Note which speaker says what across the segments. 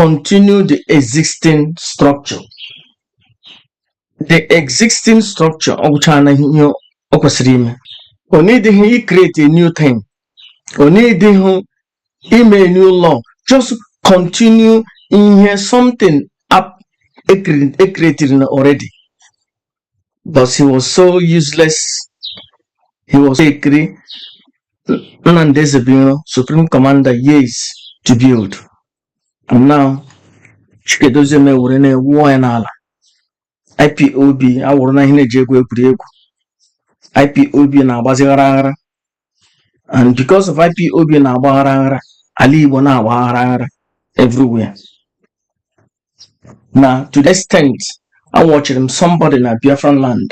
Speaker 1: Continue the existing structure. The existing structure ọ gwụchara na ihe o kwesịrị ime. O needịghị create a new thing, o needịghị ime a new law. Just continue ihe something up e created already. But he was so useless. He was ekiri Nnamdi Ezebiro, Supreme Commander, years to build, and now Chikedozie were na-ewuo ya n'ala. IPOB awụrụ na ihe na-eji egwu egwuregwu. IPOB na-agbazi aghara aghara, and because of IPOB na-agba aghara aghara, ala Igbo na-agba aghara aghara everywhere na to the extent awatchiri m somebody na Biafran land,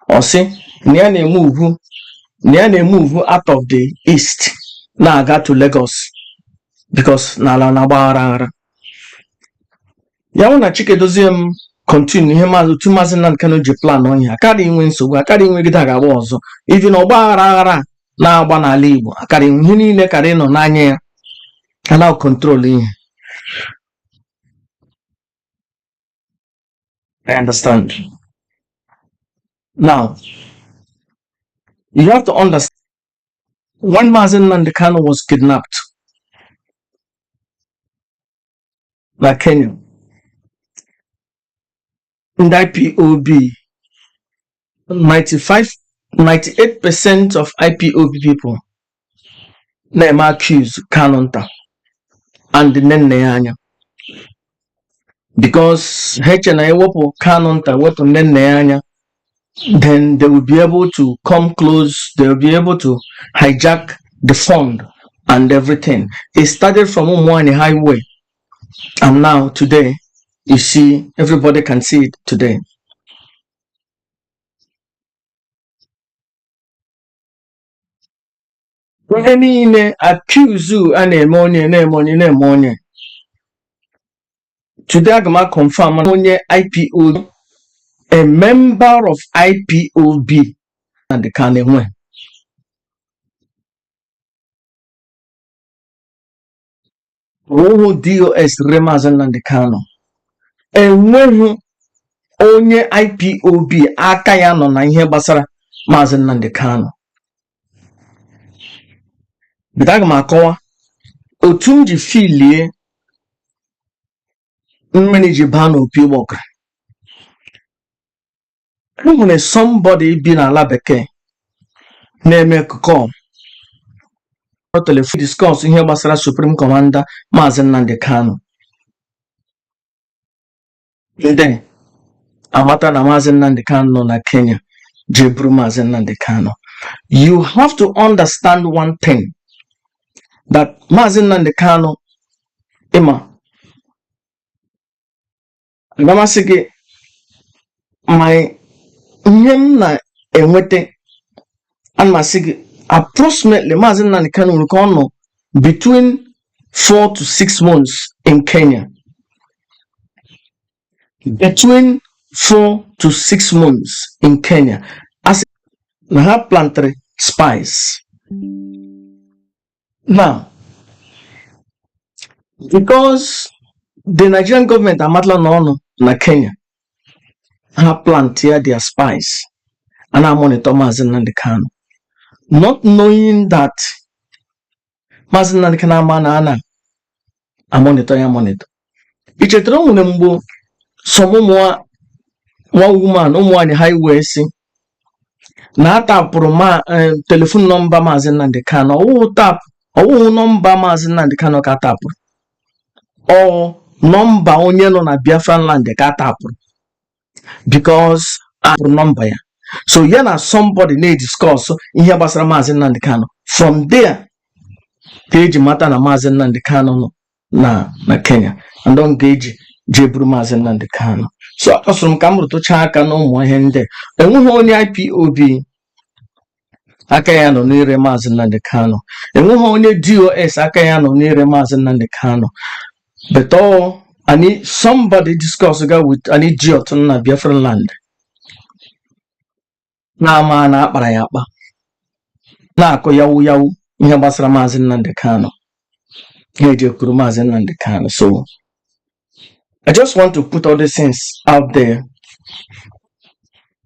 Speaker 1: ọ sị na ya na-emove, na ya na-emove out of the east na-aga to Lagos because n'ala na-agba aghara aghara. Ya hụ na Chikedozie m continue ihe maazị otu Maazị Nnamdi Kanu ji plan ọhịa, akarị inwe nsogbu, akarị inwegide a ga-agba ọzọ. Even ọgba aghara aghara na-agba n'ala Igbo, akarị ihe niile karị nọ n'anya ya ka na control ihe. I understand. Now you have to understand, when Maazị Nnamdi Kanu was kidnapped na Kenya, ndị IPOB, 95 98% of IPOB people na-eme accuse Kanu nta and nne nne ya anya, because ha eche na ewepụ Kanu nta, wepụ nne nne ya anya, then they will be able to come close, they will be able to hijack the fund and everything. It started from Umuani Highway, and now today, you see, everybody can see it today. Ihe niile accuse a na-eme onye na-eme onye na-eme onye. Today aga m confirm onye IPOB, a member of IPOB and ka na-enwe. Ọwụhụ DOS re Maazị Nnamdi Kanu. Enweghị onye IPOB aka ya nọ na ihe gbasara Maazị Nnamdi Kanu. But aga m akọwa otu m ji filie mmiri ji baa n'opi ụgbọgụrụ. E nwere somebody bi n'ala bekee na-eme call telephone discuss ihe gbasara Supreme Commander Maazị Nnamdi Kanu. Ndị amata na Maazị Nnamdi Kanu nọ na Kenya jee buru Maazị Nnamdi Kanu. You have to understand one thing, that Maazị Nnamdi Kanu, ịma agamasị gị ma ihe m na-enweta, ana m asị gị approximately Maazị Nnamdi Kanu nwere ka ọ nọ between 4 to 6 months in Kenya, between 4 to 6 months in Kenya. Asị na ha plantịrị spies. Now, because the Nigerian government amatala na ọ nọ na Kenya, ha plant ya their spies a na-amonitor Maazị Nnamdi Kanu, not knowing that Maazị Nnamdi Kanu ama na a na-amonitor ya monitor. I chetara o nwere mgbe some ụmụ nwa woman, ụmụ nwaanyị highway si na a tapụrụ ma telephone number Maazị Nnamdi Kanu? Ọwụhụ tap, ọwụhụ number Maazị Nnamdi Kanu ka a tapụrụ, ọ number onye nọ na Biafran land ka a tapụrụ, because apụrụ number ya. So ya na somebody na-ediscuss ihe gbasara Maazị Nnamdi Kanu. From there ka eji mata na Maazị Nnamdi Kanu nọ na Kenya, and ọ ga-eji jee buru Maazị Nnamdi Kanu. So akọsụrụ m ka m rụtụchaa aka n'ụmụ ihe ndị a. Enweghị onye IPOB aka ya nọ n'ire Maazị Nnamdi Kanu, enweghị onye DOS aka ya nọ n'ire Maazị Nnamdi Kanu, but all and somebody discuss ga with an idiot na Biafran land na-ama na akpara ya akpa na-akụ yawu yawu ihe gbasara Maazị Nnamdi Kanu, ha eji ekwuru Maazị Nnamdi Kanu. So I just want to put all these things out there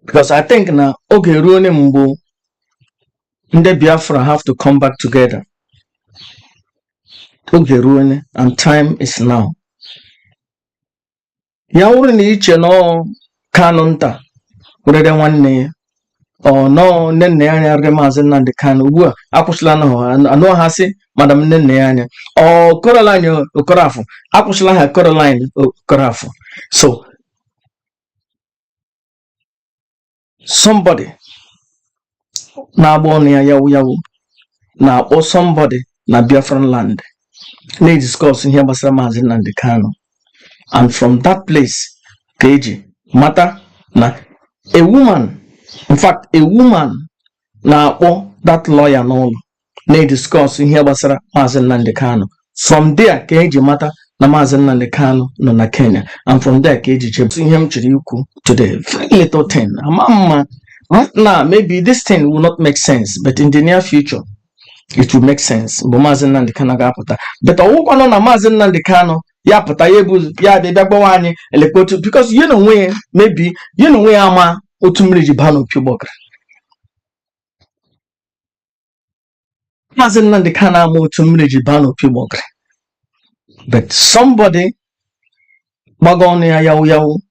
Speaker 1: because I think na oge eruole mgbe ndị Biafra have to come back together. Oge eruole and time is now. Ya wụrụ na iche na ọ Kanu nta werere nwanne ya, ọ nọọ nne nna ya anya rere Maazị Nnamdi Kanu, ugbu a akwụsịla na anụ ha sị madam nne nna ya anya, ọ Caroline Okorafọ, akwụsịla ha Caroline Okorafọ. So somebody na-agba ọnụ ya yawu yawu na-akpọ somebody na Biafran land na-ediscuss ihe gbasara Maazị Nnamdi Kanu, and from that place ka eji mata na a woman, in fact a woman na-akpọ that lawyer n'ụlọ na-ediscuss ihe gbasara Maazị Nnamdi Kanu. From there ka eji mata na Maazị Nnamdi Kanu nọ na Kenya, and from there ka eji chebe. Ihe m chọrọ ikwu today, very little thing, ama mma right now, maybe this thing will not make sense, but in the near future it will make sense mgbe Maazị Nnamdi Kanu ga-apụta. But ọwụkwanụ na Maazị Nnamdi Kanu ya pụta, ya ebu ya bịa bịa gbawa anyị elekwa otu, because ya na onwe ya, maybe ya na onwe ya ama otu mmiri ji baa n'opi ụgbọgara. Maazị Nnamdi Kanu ama otu mmiri ji baa n'opi ụgbọgara, but somebody gbaga ọnụ ya yawu yawu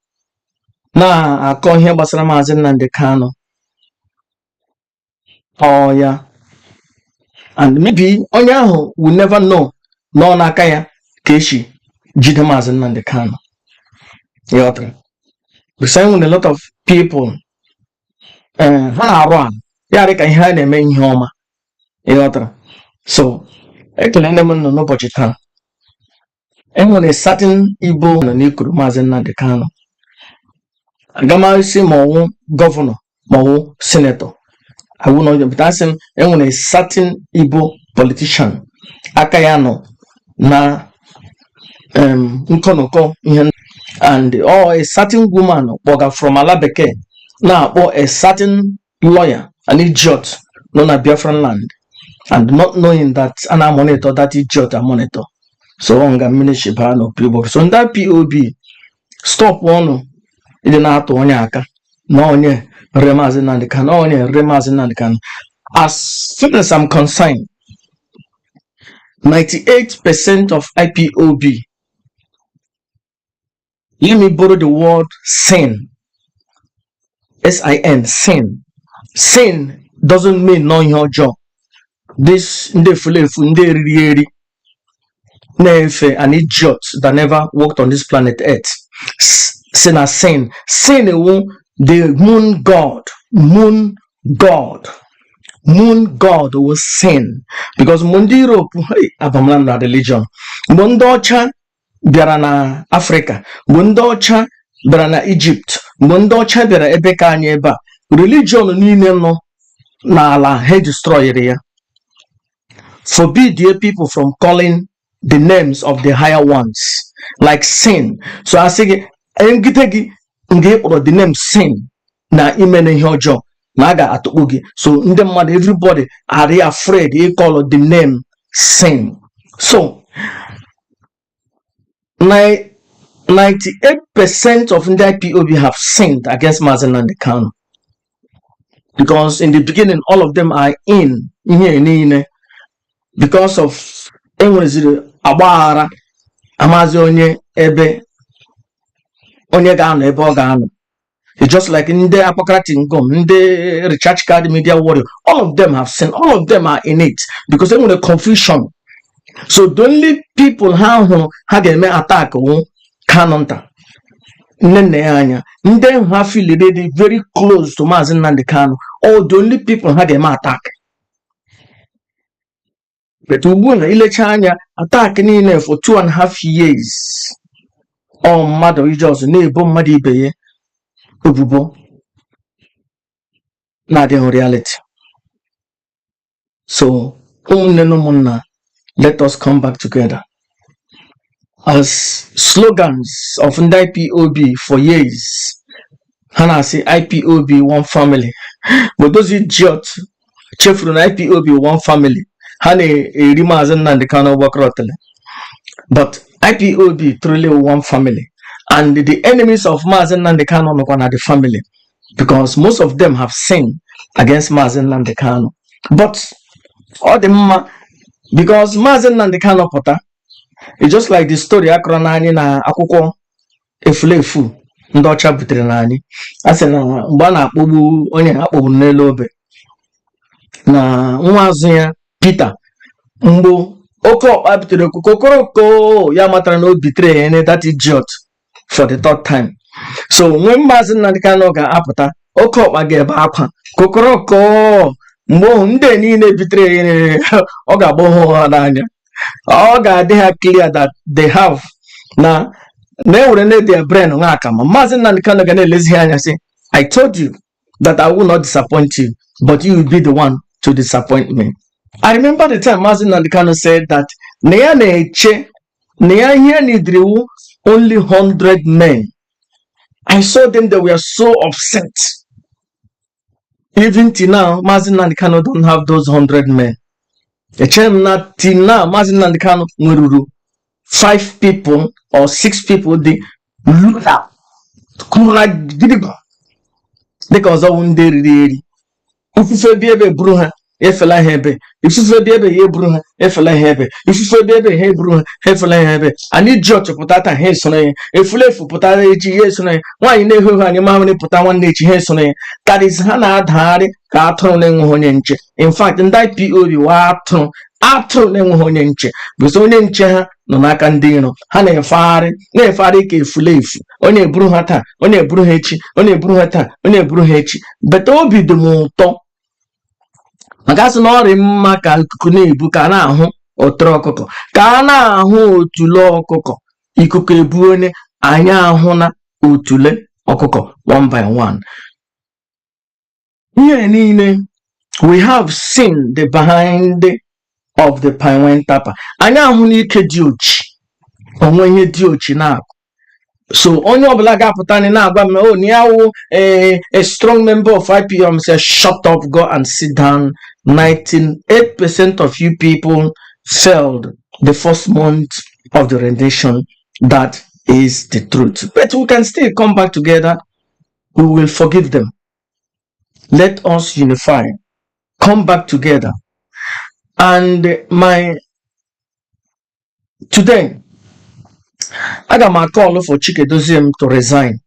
Speaker 1: na-akọ ihe gbasara Maazị Nnamdi Kanu, ọ ya, and maybe onye ahụ will never know na ọ n'aka ya ka esi jide Maazị Nnamdi Kanu. Ịghọtara? Because anyị nwere a lot of people, ha na-arụ ala ya dị ka ihe ha na-eme ihe ọma. Ịghọtara? So ekele nne m nọ n'ụbọchị taa. Enwere certain Igbo nọ n'ikuru Maazị Nnamdi Kanu, agamasị ma ọwụ governor ma ọwụ senator awụ na but asị m enwere certain Igbo politician aka ya nọ na nkọnụkọ ihe, and or a certain woman kpọga from ala bekee na-akpọ a certain lawyer, an idiot nọ na Biafran land, and not knowing that a na-amonitor that idiot, amonitor. So ọ nga mmiri si baa n'opi ụgbọgụrụ. So ndị IPOB, stop ọnụ ịdị na-atụ onye aka na onye re Maazị Nnamdi Kanu, onye re Maazị Nnamdi Kanu. As soon as I'm concerned, 98% of IPOB, let me borrow the word sin, sin, sin. Sin doesn't mean no ihe ọjọọ. This ndị efulefu, ndị eriri eri na-efe an idiot that never walked on this planet Earth. Sin na sin. Sin wu the moon god, moon god. Moon god was sin because mgbe ndị Europe, hey, abamla na religion, mgbe ndị ọcha bịara na Afrịka, mgbe ndị ọcha bịara na Egypt, mgbe ndị ọcha bịara ebe ka anyị ebe a, religion niile nọ n'ala ha destroyere ya, forbid the people from calling the names of the higher ones like sin. So asị gị ngide gị nga ị kpọrọ the name sin na ime na ihe ọjọọ na a ga-atụkpu gị. So ndị mmadụ, everybody are afraid ịkọlụ the name sin. So 98% of ndị IPOB have sinned against Mazi Nnamdi Kanu because in the beginning all of them are in ihe niile because of enweziri agbaghara, amazi onye ebe onye ga-anọ ebe ọ ga-anọ. It's just like ndị Akpakara Tingom, ndị Recharge Card Media Warrior, all of them have sinned, all of them are in it because enwere confusion. So the only people ha hụrụ ha ga-eme attack wụ Kanu nta, nne nna ya anya, ndị ahụ ha feel dị very close to Maazị Nnamdi Kanu, all the only people ha ga-eme attack. But ugbu a ilecha anya, attack niile for 2.5 years, ọ mmadụ ije ọzọ na-ebo mmadụ ibe ya ebubo na-adịghị reality. So ụmụnne na ụmụnna, let us come back together as slogans of ndị IPOB for years. Ha na-asị IPOB one family, but those idiots chefuru na IPOB one family ha na-eri Maazị Nnamdi Kanu gbakọrọtele. But IPOB truly one family, And the enemies of Mazi Nnamdi Kanu nọkwa na the family, because most of them have sinned against Mazi Nnamdi Kanu. But ọ dị mma because Mazi Nnamdi Kanu pụta. It's just like the story akọrọ n'anyị na akwụkwọ efulefu ndị ọcha butere n'anyị. A sị na mgbe a na-akpọgbu onye a kpọgburu n'elu obe, na nwa azụ ya Peter, mgbe oke ọkpa butere kokoroko, ya matara na o bitere ya that idiot for the third time. So when Maazị Nnamdi Kanu ga-apụta, oke ọkpa ga-ebe akwa kokoroko. Mgbe ohu ndị niile bitere ya, ọ ga-agba ha n'anya, ọ ga-adị ha clear that they have na na-ewere na their brain nwa akama. Maazị Nnamdi Kanu ga na-elezi ha anya sị, "I told you that I will not disappoint you, but you will be the one to disappoint me." I remember the time Maazị Nnamdi Kanu said that na ya na-eche na ya ihe nidiri only 100 men. I saw them, they were so upset. Even till now, Maazị Nnamdi Kanu don't have those 100 men. Echere m na till now, Maazị Nnamdi Kanu nweruru five people or six people dị loyal, kwuru gidigba dịka ọzọ wụ ndị riri eri. Ifufe bi ebe buru ha efela ha ebe, ifufe bi ebe ya eburu ha efela ha ebe, ifufe bi ebe ha eburu ha efela ha ebe. Anyị ji ọchụ pụta taa, ha esoro ya. Efulefu pụtara echi, ya esoro ya. Nwaanyị na-ehu ehu anyị mamịrị pụta nwanne echi, ha esoro ya. That is, ha na-adagharị ka atụrụ na-enweghị onye nche. In fact, ndị IPOB wa atụrụ, atụrụ na-enweghị onye nche, bụsị onye nche ha nọ n'aka ndị iro. Ha na-efegharị na-efegharị ka efulefu. Onye eburu ha taa, onye eburu ha echi, onye eburu ha taa, onye eburu ha echi. Beta obi dị m ụtọ maka asị na ọrị mma ka ikuku na-ebu ka a na-ahụ ụtụrụ ọkụkọ, ka a na-ahụ otule ọkụkọ. Ikuku ebu onye anyị ahụ na otule ọkụkọ one by one. Ihe niile, we have seen the behind of the palm wine tapper. Anyị ahụ n'ike dị ochi onwe ihe dị ochi na-akụ. So onye ọbụla ga-apụta anyị na-agwa m, "Oh, na ya wụ a strong member of IPOB," say, "Shut up, go and sit down." 98% of you people failed the first month of the rendition. That is the truth, but we can still come back together. We will forgive them. Let us unify, come back together. And my today, aga m call for Chikedoziem to resign.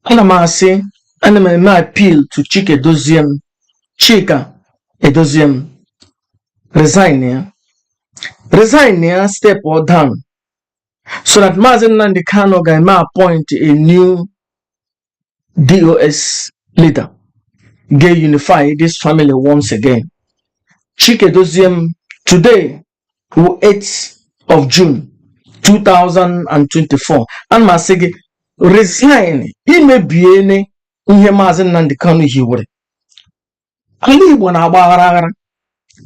Speaker 1: Ana m asị, ana m eme appeal to Chikedoziem, Chika Edoziem, resign ya, resign ya, step or down, so that Maazị Nnamdi Kanu ga-eme appoint a new DOS leader ga-unify this family once again. Chikedoziem, today wụ 8th of June 2024, ana m asị gị resign. Imebiene ihe Maazị Nnamdi Kanu hiwere. Ala Igbo na-agba aghara aghara.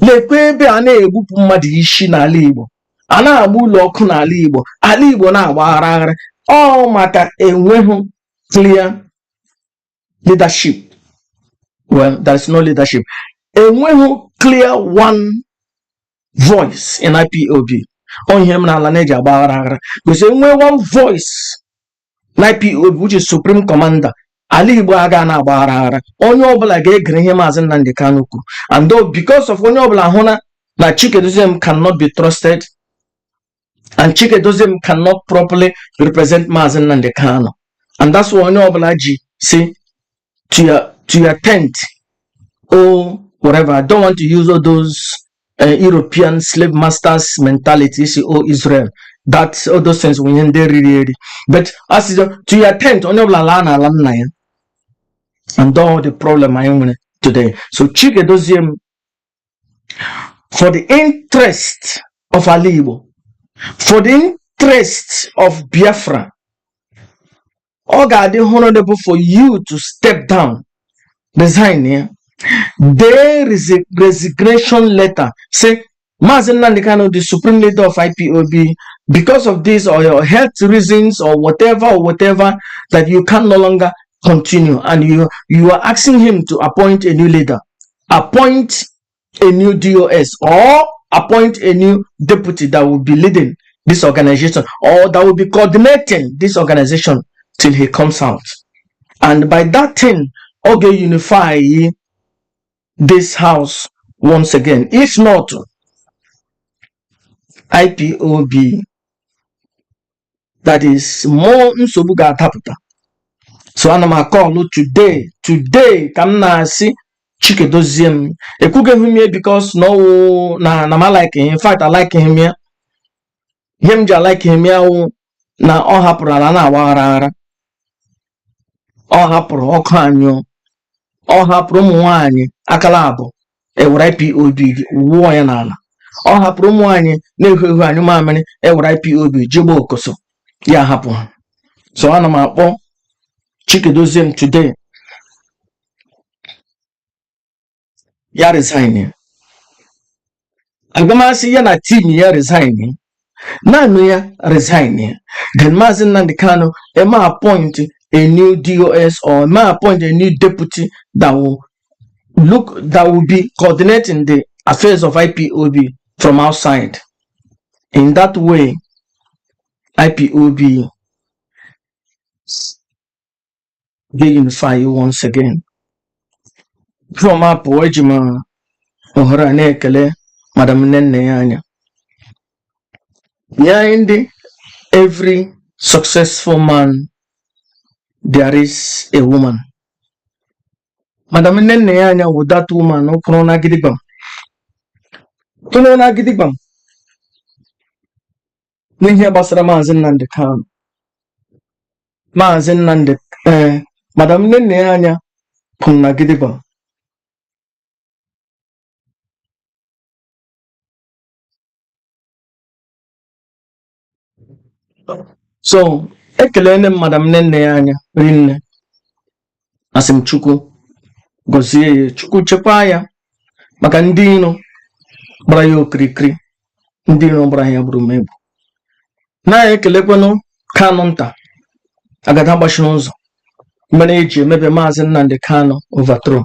Speaker 1: Lekwa ebe a na-egbupụ mmadụ isi n'ala Igbo, a na-agba ụlọ ọkụ n'ala Igbo. Ala Igbo na-agba aghara aghara ọ maka enweghị clear leadership. Well, there is no leadership. Enweghị clear one voice in IPOB. Ọ ihe m n'ala na-eji agba aghara aghara because enwe one voice na IPOB, which is supreme commander, ala Igbo aga na-agba aghara aghara. Onye ọbụla ga-egere ihe Maazị Nnamdi Kanu kwuru. And though because of onye ọbụla hụ na Chikedoziem cannot be trusted and Chikedoziem cannot properly represent Maazị Nnamdi Kanu, and that's why onye ọbụla ji si to your tent or whatever. I don't want to use all those European slave masters mentality, say, "Oh Israel," that all those things we ndị riri eri. But as is, to your tent, onye ọbụla laa n'ala nna ya. And all the problem anyị nwere today. So Chikedoziem, for the interest of ala Igbo, for the interest of Biafra, ọ ga-adị honorable for you to step down, resign ya, dee resignation letter, say, "Maazị Nnamdi Kanu, the supreme leader of IPOB, because of this or your health reasons or whatever or whatever, that you can no longer continue," and you are asking him to appoint a new leader, appoint a new DOS or appoint a new deputy that will be leading this organization or that will be coordinating this organization till he comes out. And by that thing, ọ ga-unify this house once again. If not, IPOB, that is more nsogbu ga-adapụta. So ana m akọlụ today, today ka m na-asị Chikedozie m ekwughị m ya because na ọwụ na m like him. In fact, I like him ya. Ihe m ji like him ya wụ na ọ hapụrụ ala na-agba aghara aghara, ọ hapụrụ ọkụ anyụọ, ọ hapụrụ ụmụ nwanyị akala abụọ ewere IPOB wụọ ya n'ala, ọ hapụrụ ụmụ nwanyị na-ehu ehu anyụ mamịrị ewere IPOB jigba okoso ya hapụ ha. So ana m akpọ Chikedozie m today ya resign ya. Aga m asị ya na team ya resign ya, naanị ya resign ya. Then Maazị Nnamdi Kanu eme appoint a new DOS or eme appoint a new deputy that will look that will be coordinating the affairs of IPOB from outside. In that way, IPOB ga-unify you once again. Before m apụọ, eji m ohere a na-ekele Madam Nne ya anya. Behind every successful man, there is a woman. Madam Nne ya anya wụ that woman kwụrụ na gidigbam. Kwụrụ na gidigbam n'ihe gbasara Maazị Nnamdi Kanu. Maazị Nnamdi Madam Nne ya anya kwụrụ na gidigbam. So ekelele m Madam Nne ya anya rinne. Asị m Chukwu gọzie ya, Chukwu chekwaa ya maka ndị iro gbara ya okirikiri, ndị iro gbara ya gburu m egbu. Na-ekelekwanụ Kanu nta agada gbachiri ụzọ mere eji emebe Maazị Nnamdi Kanu overthrow,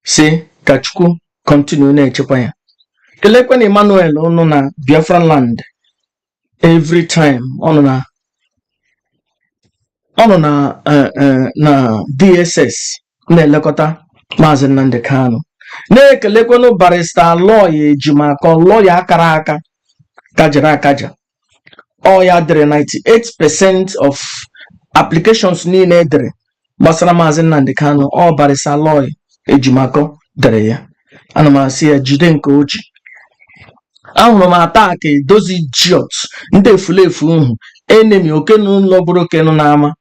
Speaker 1: si ka Chukwu continue na-echekwa ya. Kelekwana Emmanuel nọ na Biafran land every time ọ nọ na ọ nọ na DSS na-elekọta Maazị Nnamdi Kanu. Na-ekelekwanụ Barrister Aloy Ejimakor, lọya akara aka kajara akaja. Ọ ya dere 98% of applications niile edere gbasara Maazị Nnamdi Kanu. Ọ Barrister Aloy Ejimakor dere ya. Ana m asị ya jide nke o ji. Ahụrụ m attack those idiots, ndị efulefu uhu enemy oke n'ụlọ bụrụ oke nọ n'ama,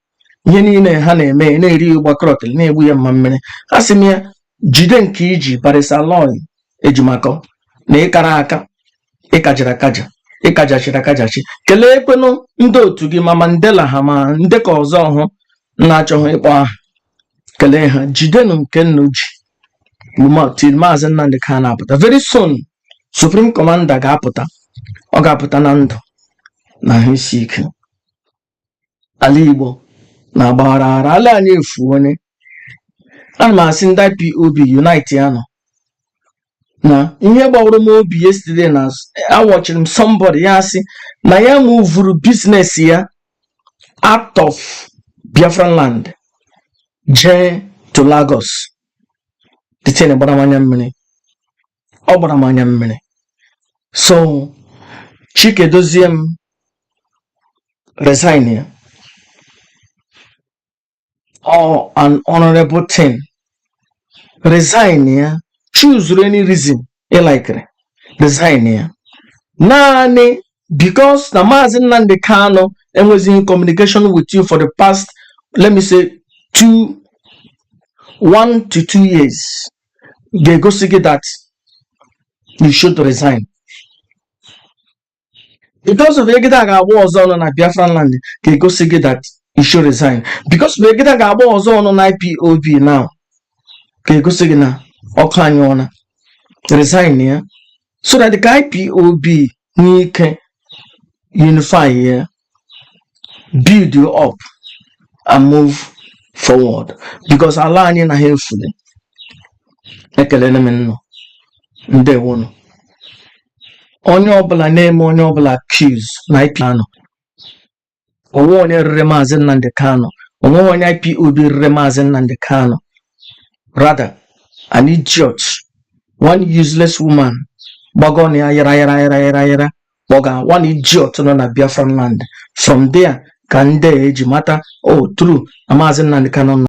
Speaker 1: ihe niile ha na-eme na-eri gbakọrọtịrị na-egbu ya mma mmiri. A sị m ya jide nke iji, Barrister Aloy Ejimakor, na ịkara aka ịkajara akaja, ịkajachiri akajachi. Kelee ekwenụ ndị otu gị, ma Mandela ha ma ndị ka ọzọ hụ na-achọghị ịkpọ aha. Kelee ha, jidenụ nke nnu ji till Maazị Nnamdi Kanu apụta. Very soon Supreme Commander ga-apụta, ọ ga-apụta na ndụ na ahụ isi ike. Ala Igbo na-agbaghara aghara, ala anyị efu onye. Ana m asị ndị IPOB unite ya nọ na ihe gbawara m obi yesterday na awọchiri m somebody ya sị na ya muvuru business ya out of Biafran land jee to Lagos. The thing gbara m anya mmiri, ọ gbara m anya mmiri. So Chike Dozie m resign ya or an honorable thing, resign ya. Choose any reason ị likere, resign ya. Naanị because na Maazị Nnamdi Kanu enwezighị communication with you for the past, let me say, 1 to 2 years ga-egosi gị that you should resign. Because of egide a ga-agba ọzọ nọ na Biafran land ga-egosi gị that you should resign. Because of egide a ga-agba ọzọ nọ na IPOB now ga-egosi gị na ọkụ anyụọna. Resign ya so that the IPOB nwee ike unify ya, build you up and move forward, because ala anyị na ha efule. Ekelele m nnụ, ndewonụ. Onye ọbụla na-eme onye ọbụla accuse na IPOB anọ, onwe onye rere Maazị Nnamdi Kanu, onwe onye IPOB rere Maazị Nnamdi Kanu. Rather, an idiot, one useless woman gbagọ na ya yara yara yara yara yara, kpọga one idiot nọ na Biafran land. From there ka ndị a eji mata, oh, true, na Maazị Nnamdi Kanu nọ.